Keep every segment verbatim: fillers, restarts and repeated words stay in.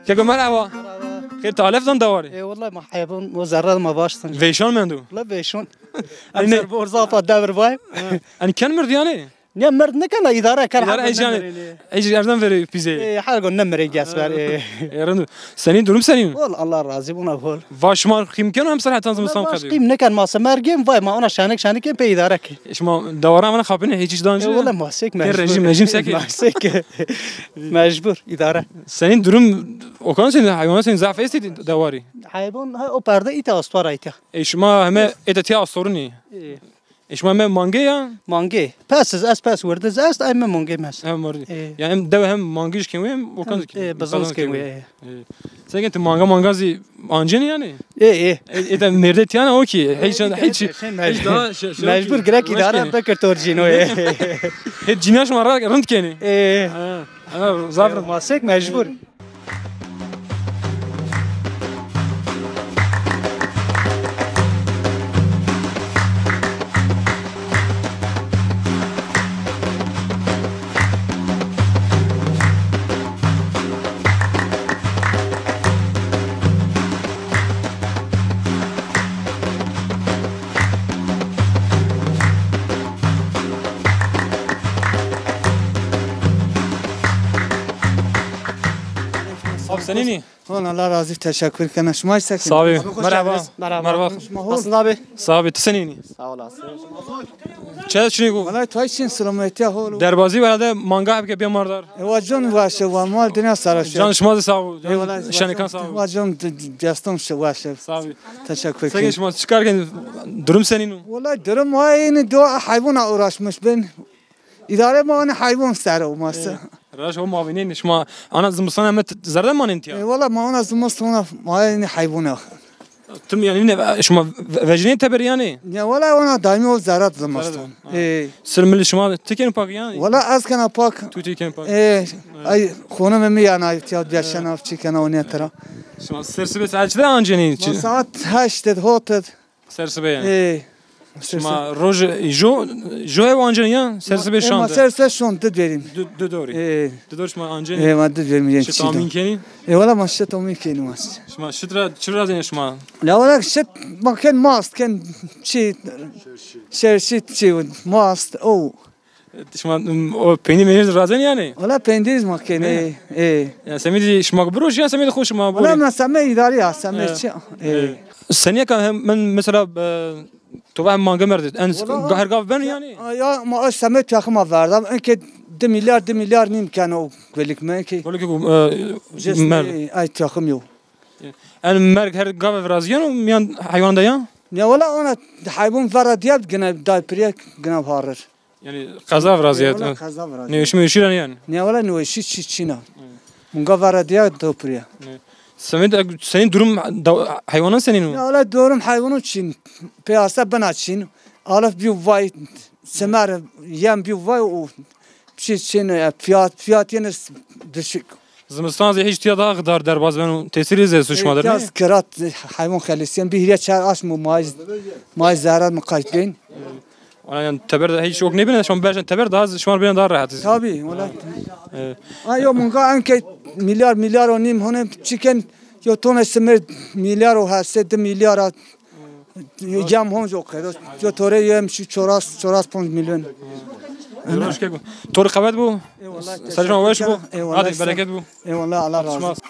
Keko merhaba. Merhaba. Xêr, ti alef zan dewarî? E, wellay ma heyvan, o zerre ma baştin. Veyşan mendo. La veyşan. Em ser bor zafa devir vay. Enî ken mird yanî? Ne mird nikena, îdare ken. Îdare, heycan. Ej erden verê pîzeyî. E, her gün ne mirê ges ver. E, rind. Senî durum senî? Wal Allah razî buna hol. Va şima qîm keno hem ser hetan zimistan qedî? Qîm niken, ma se mergên vay, ma ona şenik şenik pê îdare ke. E, şima dewara vana xapine hiç hiç dancı. E, wala ma sek mecbur. Rejim, rejim sek. Ma sek. Mecbur, îdare. Senî durum, o kan senî, heywana senî zaf estî dewarî? Heywan, ha, o perde îta astwara îta. E, şima heme ete tiya astorunî? E. E, şima heme mange ya? Mange. Pes iz, ez pes wirdiz est, ay me mange mes. Hem wirdi. E. Ya hem dewe hem mangiş kên wê hem o kan. E, bizans kên wê. E. Seke ti manga manga zî ancenî yanî? E, e. E, e de mêrde tiyana o ki. Hiç, hiç, hiç daha şey, şey. Mecbur gerek îdare bikir tor cîno, e. Hep cîna şima ra rind kenî. E. Ha, ha, zaf rind. Ma sek mecbur. Abi senînî? Hol, Allah razî, teşekkür kena. Şima îşte ki? Sağ ol. Merhaba. Merhaba. Nasılsın abi? Sağ ol. Ti senînî? Sağ olasın. Çe çinî ku? Vallahi tay çin, selametî hol. Derbazî verade manga hep ke bê mardar. E, wa can weş e, wa mal dinya sara şey. Can şima de sağ ol. Eyvallah. Şenikan sağ ol. Wa can destan şey weş e. Sağ ol. Teşekkür ederim. Seke şima çikar ken, durum senîn o? Vallahi durum wa yeni doğa hayvana uğraşmış ben. Îdare ma anî heywan ser o mase. E, raş o ma vînên şima ana zimistan heme zerre manên tiya? E, wala ma ana zimistan ma anî heywan a. Tim yanî ne şima ve-, vejînên teber yanî? Ya wala ona daîmî o zerre zimistan. Zerre. E. Sir milî şima tikên pak yanî? Wala ez kena pak. Tu tikên pak. E, ay xonimê mi yana tiya beşena çi kena o ne tira. Şima ser sibê saet çi de ancenî? Ma saet heşt id, hot id. Ser sibe yanî. E, ser sibe. Şima roj jo, jo ew ancenî ya? Ser sibe şan de. Ma ser sibe şan di dorîm. Du, du dorî. E. Du dorî şima ancenî. E, ma du dorîm. Şi tamîn kenî? E, wala ma şi tamîn kenî ma. Şima şit ra çi razenê şima? La wala şit ma ken mast, ken çi, şerşit çi, mast, o. Şima, m, o peynî meynî razenî yanî? Wala peynî ma kenî. E. E. Ya semedî şima biro ya semedî xo şima borî? Wala ma semedî îdarî ya, semedî çi? E. Senî ka hem, min mesela, e, to va hem mange merdî. En her gav ben yanî? Ya ma o semedî taxima verda. Enke di milyar, di milyar nîm keno o gulik me ki. Gulik, e, merd. Ay taxim yo. En merg her gav virazîyeno miyan heywan de ya? Ya wala ona heywan vera diye gine day piriye gine harir. Yanî qeza virazîye. Wala qeza virazîye. Nêweşî mêweşî ra nîyan? Nê wala nêweşî çi çîna. Munga vera diya do piriya. Semedî senî durum da-, heywanan senîn o? Ya wala durum heywanan çîn. Piyasa bina çîn. Alif bî vay, semer yem bî vay û çi çîn, e, fiyat, fiyat yine düşük. Zimistan zî hiç tiya daha xidar derbaz beno. Tesîrî zî esto şima der, nê? Kirat heywan xelisîyen bî hîrê çar aşm û may, may zerre mi qayt bên. Ona yanî teber de hiç ok nêbîne, şima berşen teber daha şima bîne daha rehet. Tabii, wala. E. Ay yo munga enke milyar, milyar û nîm hone çiken yo tone simir milyar û her se di milyar a. Yem hon jo qedo. Yo tore yem şu çoras, çoras ponc milyon. Roş keko. Tor qewet bu. Eyvallah. Ser şima weş bu. Eyvallah. Hadi bereket bu. Eyvallah, Allah razı olsun.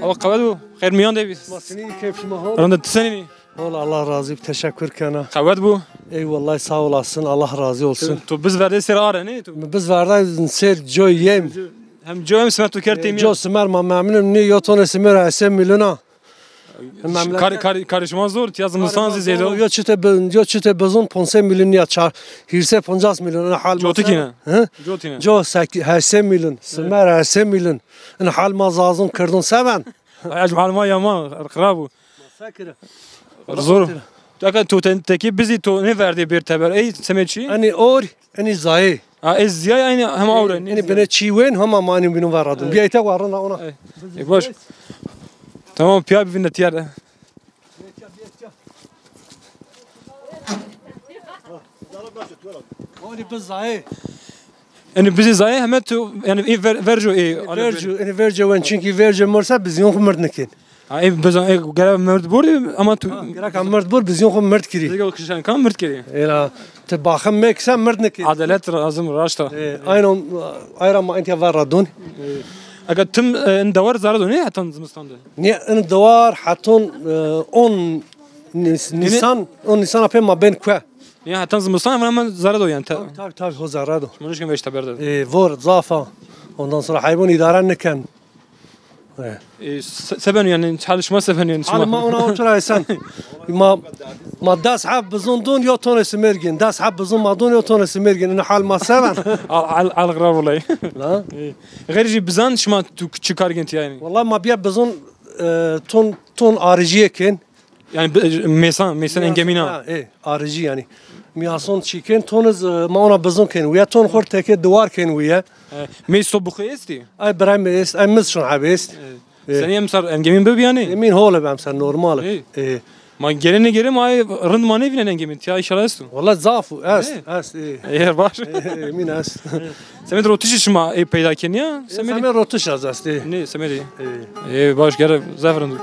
Awa qewet bû. Xêr miyan de bî. Ma senî, keyf şima hol? Rind, ti senîn î? Hol, Allah razî bi, teşekkür kena. Qewet bû. Ey wellahî sağ olasın, Allah razî olsun. Tu, tu biz verdê sêr are, nê tu? Mi biz verda sêr coy yem. Hem coy hem simer tu kerd têmî. Coy simer ma memnun nî, yo tone simer a se milyona. Kar, kar, karê şima zor, tiya zimistan zî zêde. Yo çite bi-, yo çite bizon ponc sey milyon ya, çar, hîrsê poncas milyon, ina hal. Cotikî ne? Hı? Cotî ne? Co sek-, heşt sey milyon, simer heşt sey milyon. Ina hal ma zazon kirdon se ben. Ay, hal ma yaman, xirab o. Zor. Eka to te-, tekî bizî to nêverdê bêr teber. Ey semê çi? Enî or, enî zayê. Ha, ez ziyay aynı hem awre. Enî bine çî wen, hema ma enî bînû ver radin. Bîya îte warina ona. E, baş. Tamam, piya bivîne tîya de. Enî bizî zayê. Enî bizî zayê heme tu, yani, ê ver-, verco ê. Verco, enî verco wen, çünkü verco morsa bizîyon xu mird nikên. Ha, ê bizan, ê gerek mird bordî ama tu. Ha, gerek mird bord, bizîyon xu mird kirî. Zego kişen kan mird kirî. Ela, ti baxim mekse mird nikên. Adalet lazim, raşta. E, aynen, ayra ma entîya ver radon. Aga tim, e, in dewar zara do ne, hetan zimistan de? Ne, in dewar hetan, e, on Nis-, Nisan, on Nisan apê ma ben kue. Ya, hetan zimistan ama zara do yani. Tabii, tabii, tabii, ho zara do. Şima nişken veş teber de. E, vor, zafa. Ondan sonra hayvan idare niken. E. E, se-, se beno yani, hal şima se beno yani şima? Hal ma ona otura esen. Ma, ma des heb bizon don, yo tone simer gên. Des heb bizon ma don, yo tone simer gên. Ina hal ma se ben. Al, al, al, xirab olay. La? E, xeyrî jî bizan şima tu çi kar gên ti yani? Vallahi ma bîya bizon, e, ton, ton aricîye kên. Yani bi-, mêsan, mêsan engemîna. Ha, e, aricî yani. Mîyason çî kên, toniz, e, ma ona bizon kên. Wîye ton xort teke diwar kên wîye. E, mês to buxê estî? Ay, birayê mi est, ay, miz şon heb est. E. Senî emsar engemîn bibi yani? Emîn hol bi emsar, normal. E. E. Ma gere nêgere ma rind ma nêvînen engemîn. Tiya inşallah esto. Walla zaf o, est, est, e. E, baş. E, emîn est. Semed rotişî şima ê peyda kenî ya? Semed, semed rotiş az est, e. Ne, semed ê. E. E, baş, gere zaf rind o.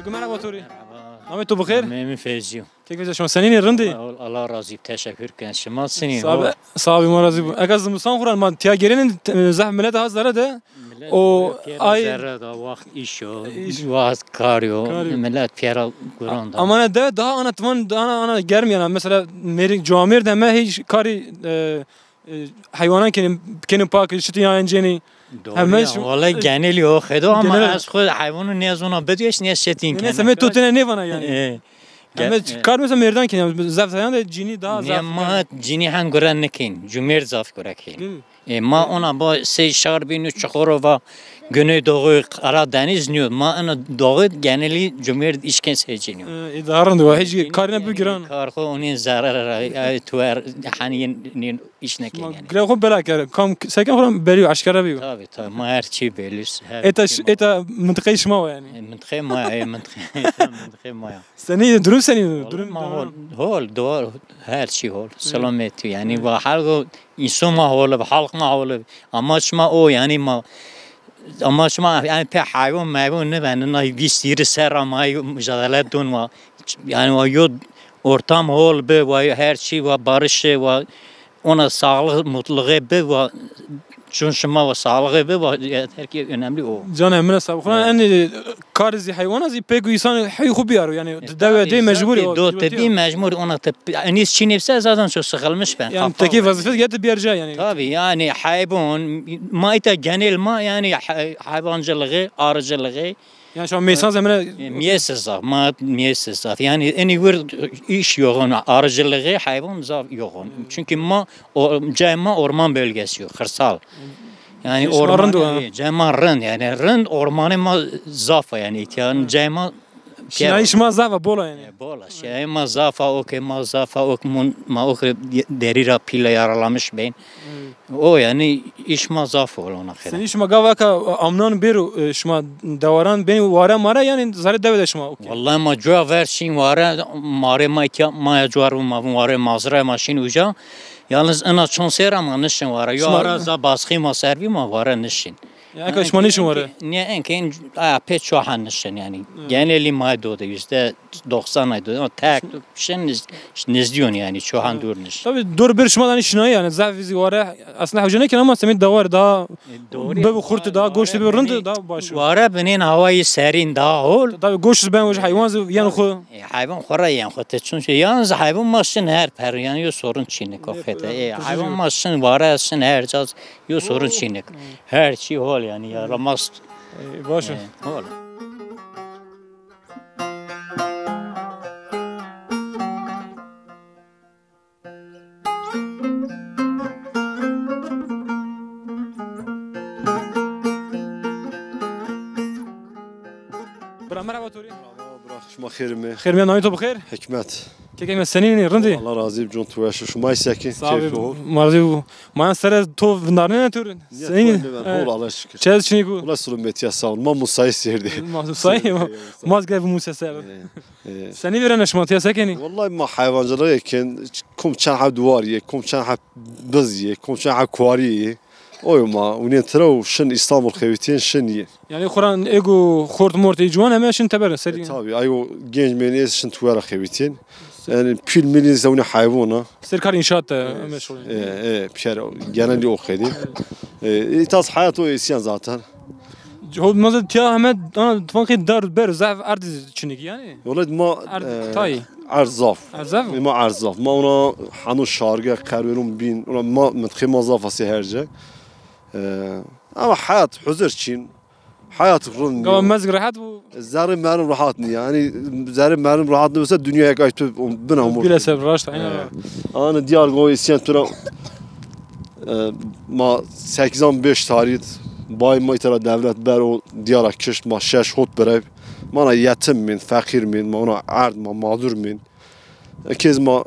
Ego merhaba to rê. Merhaba. Namê to bixêr? Namê mi Feyzî yo. Kek Feyzî, şima senîn ê, rind ê? Allah, Allah razî, teşekkür ken. Şima senîn? Sabe, sabe, ma razî bo. Eka zimistan xo ra ma tiya gêrenîn, e, zehf milet ha zere de. Milet o ay zere de, waxt îş o, waxt kar o. Kar o. Milet pîyera guran da. Ama ne de daha ana timan, daha ana, ana germ yana. Mesela mêrik, cuamêr de me hiç karî, e, E, heywanan kenî, kenî pak, şitî ya encênî. Doğru. Heme ya, şu-, wallahî genelî o xedo ama genel ez xo heywanû nêzona bidwêş, nê şitîn. Nê, nê, kenî. Semê to tene nêvana yani. E, heme ge-, e, kar mesela mêrdan kenî, zaf zayan de cinî daha zaf. Ma cinî hen gure nikên, cumêrd zaf gure kên. Değil mi? E, ma ona bo sey şar bînû Çukurova, Güneydoğu, Karadeniz nîyo. Ma ina doğu genelî cumêrd îşkên sey cinî yo. E, îdare de, hiç karine bigiran. Kar xo onî zarar ra, e, tuer, hani, nî, Îş neke yani. Girê xo bela kere. Kam seke xo berî aşkera bîyo. Tabii, tabii. Ma her çî belî. Her çî ma. Eta, eta mintiqeyê şima wa yani. E, mintiqeyê ma, e, mintiqeyê, mintiqeyê ma ya. Senî, durum senî? Durum ma hol, hol, doğru. Her çî hol. Selametî yani. Va halk o, însan ma hol, halk ma hol. Ama şima o yani ma, ama şima yani pê heywan meywan nêbenî, na vîst hîrî serra ma mücadele don wa. Yani wa yo ortam hol bi, wa her çî wa barış wa Ona sağlığı, mutluluğu bi va, çun şima va sağlığı bi va, yeter ki önemli o. Canê min sağ. Xwura en, e, kar zî heywana zî pek û insan hey xu biyaro yani. E, dewe de mecbur o. Do te bi mecbur ona te, en iyisi çin ise zaten çok sıkılmış ben. Yani teki vazife gete bir yer yani. Tabii yani hayvan, ma ita genel ma yani hay-, hayvancılığı, arıcılığı, Yani şu an mêsan zemine. E, miyesi zaf, ma miyesi zaf. Yani enî wir iş yoğun, arıcılığı, hayvan zaf yoğun. Çünkü ma, o, cay ma orman bölgesi yok, kırsal. Yani orman rind, e, cay ma rind, yani rind ormanı ma zaf yani ihtiyacın cay ma. Şinayîş ma zaf a, bol a yani. E, bol a. Şinayîş ma zaf a, okey ma zaf a, ok mun, ma ok derî ra pîle yaralamış beyin. O yani iş ma zaf ol ona xêre. Senî şima gava ka amnan bêro, e, şima dewaran benî ware mare yani zerê dewe de şima okey? Wallahi ma cuwa ver şîn ware, mare ma ki ma ya cuwar ma vun ware mazra ma şîn uca. Yalnız ina çon sêra ma nişin ware. Yo ara za baskı ma servî ma ware nişin. Ya, eke şima nêşin ware? Nê, enke in, a, pê çohan nişin yani. Genelî ma do de yüzde doksan ay do de. Ama tek şin niz-, nizdîyon yani, çohan dûr niş. Tabii dor bir şima da nîşinayî yani. Zaf zî ware aslında hewce nêken ama semî dawar daha, e, doğru, bibî xurt, daha goşt bibî rind, daha baş. Ware binên hawayî serîn daha hol. Tabii goşt ben waj haywan zî yan xu. E, hayvan xora yan xu te çun şey. Yalnız hayvan ma şin her per yani yo sorun çinik o fete. E, hayvan ma şin ware şin her caz yo sorun çinik. Her çi hol yani yaramaz. E, baş. E, hol. Bira, merhaba Torî. Merhaba, bira, şima xêr mi? Xêr mi, namê to bixêr? Hikmet. Kekê mi, senîn î, rind î? Allah razî bi, con tu weş. Şima se kî? Sağ ol. Keyfî hol. Marzî bu. Ma sere to vindarnene Torî. Senîn î? Hol, Allah şükür. Çez çinî ku? Wala selametî ya, sağ ol. Ma musayî serdî. Ma musayî, ma. Ma gel bu musayî ser. E, e. Senî vîrene şima, tiya se kenî? Wallahî ma heywancılık eken, kom çend heb duwar yê, kom çend heb biz yê, kom çend heb kuarî yê. Oyo ma, unên tira û şin Îstanbul xewitîyên şin yê. Yani xora ego xort mort ê ciwan heme şin teber serî. E, tabii, ayo genç menî ez şin tuwera xewitîyên. Yani pîl mîl zî ewne heywan a. Ser kar inşaat de meşgul. E, e, pîyer genelî o qedî. E, e, tas hayat o esîyan zaten. Ho, ma zî tiya heme, ana, tifaqê dar ber zaf erd çinik yani. Wele ma, erd, e, tay. Erd zaf. Erd zaf? Ma erd zaf. Ma ona hanu şarge, qerwerun bîn. Ona ma, mintqê ma zaf asê herce. E, ama hayat huzur çin. Hayat rind nîyo. Gava mezg rehet bu. Zerrê merim rehat nîyo. Yani zerrê merim rehat nîyo se dünya ek ay tu bina mor. Bile ser raşt, aynen. E, ana diyar go isyan tura. E, ma sekizan beş tarîh bay ma îtera devlet ber o diyara kişt, ma şeş hot birey. Mana yetim min, feqîr min, ma ona erd, ma mağdur min. E, kez ma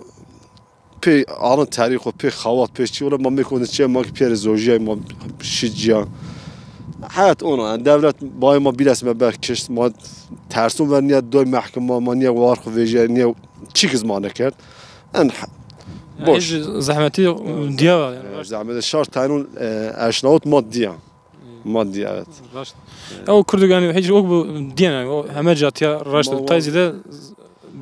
pê alin terî xo, pê xawat, pê çi, wele ma mê kondî çi, ma ki pêrê zojîyay, ma şî ciya. Hayat ona, yani devlet bay ma bîles me ber kişt, ma tersun ver niye doy mehkema, ma niye war xo vejîyay, niye çîk iz ma nekerd. En boş. Hiç zehmetî diya var yani. E, zehmetî şart tenun, e, eşnawut ma diya. Maddi, evet. Raşt. E, o Kurdu yani hiç o bu diyene, o heme catiya raşt. Ma tay zî de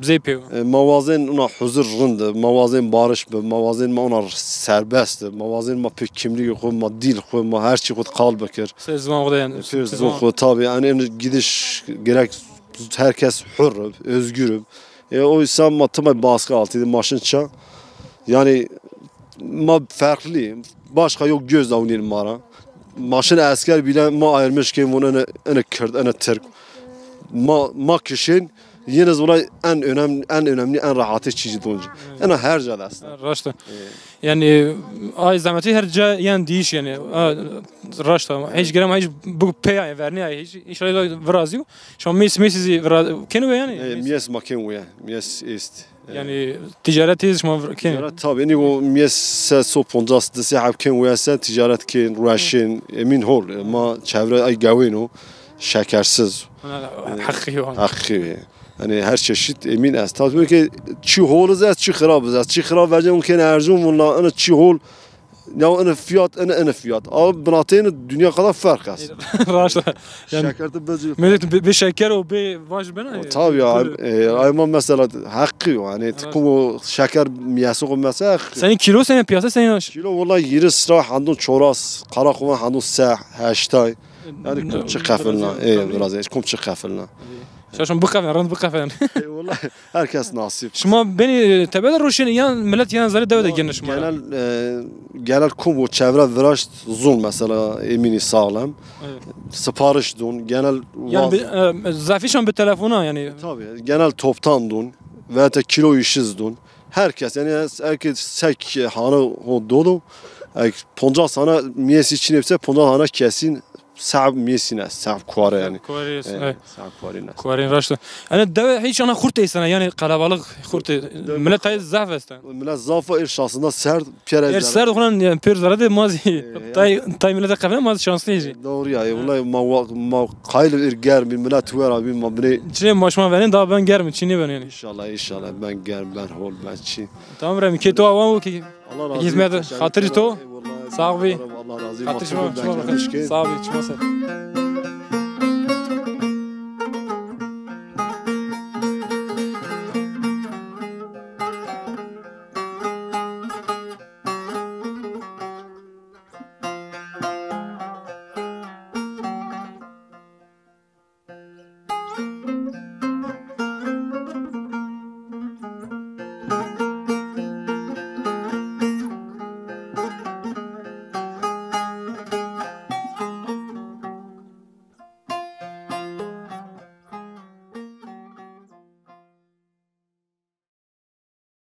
zey pêw. E, ma wazên ona huzur rind, ma wazên barış bi, ma wazên ma ona serbest, ma wazên ma pê kimlîgê xo, ma dîl xo, ma her çî xo qal bikir. Se ziwan xo de yani. E, pê ziwan xo tabi, yani en gidiş gerek herkes hur, özgür. E, oysa ma timay baskı altıydı, maşın ça. Yani ma farklı, başka yok göz awnên ma ra. Maşın esker bile ma ayırmış ki bunu ene, ene Kürt, ene Türk. Ma, ma kişin, yine zolay en önemli, en önemli, en rahatı çiğ donca. Ene her ca dest. Raşt. Yani ay zahmeti her ca yani değiş yani. A, raşt ama. Hiç gerek hiç bu pey ay verni ay hiç. İnşallah virazî. Şima mês, mês zî vira-, keno we yani? E, mês ma kên we, mês est. E. Yani ticaret zî şima vir-, kên? Ticaret tabi, enî o mês se so poncas di se heb kên we se ticaret kên, rueşên, emîn hol. E, ma çevre ay gewên o, şekersiz. Heqî o. Heqî o. Yani her çeşit emîn est. Tabi ki çi hol iz est, çi xirab iz est. Çi xirab vecen kên ercûn vûn la, ina çi hol Ya ene fiyat, ene, ene fiyat. Abi binateyni dünya kadar fark est. Raşt. Yani şeker de bezir. Millet bir, bir şeker o bir vaj bena. O tabii ya. E, ayma mesela hakkı yani. Raşt. Tıkım o şeker miyası o mesela hakkı. Senin kilo, senin piyasa, senin aş. Kilo vallahi yirmi lira handun çoras, karakuvan handun se, heştay. Yani kum çık kafirna. E, biraz kum çık kafirna. Şaşın bu kafen, rand bu kafen. E, vallahi. Herkes nasip. Şima benî, e, tebe de roşenî yan millet yan zerê dewe de gênî şima ra? Genel, e, genel kom û çevre viraşt zon mesela emînî sağlam. Evet. Sipariş dûn, genel. Yani bi, e, zafîşan bi telefona yani. Tabii, genel toptan dûn. Veya te kilo işiz dûn. Herkes yani herkes sek hanı ho dolu. Ek poncas hane miyesi çinepse poncas hane kesin Sehb mîsîne, sehb kuare yanî. Kuare, e, evet. Sehb kuarîne. Kuarîn raşt. Ene dewe hiç ana xurt eysene, yanî kalabalık xurt e-, millet tay zaf este. Millet zaf ir şansında serd, piyere. Er serd xuna, yani, pir zara de maz. E, tay, tay millet kafene maz şanslı jî. Doğru ya, e, vallahi ma, ma qayl ir germ, millet vera bir ma bine. Çine maşma verin daha ben germ, çini ben yani. İnşallah, inşallah ben germ, ben hol, ben çi. Tamam, Remi, ke to awan o ki. Allah razı olsun. Hizmet, teşekkür ederim. Hatırı to. Eyvallah. Sağ ol. Allah razı olsun. Hatırı şima, şima. Sağ ol, şima sağ.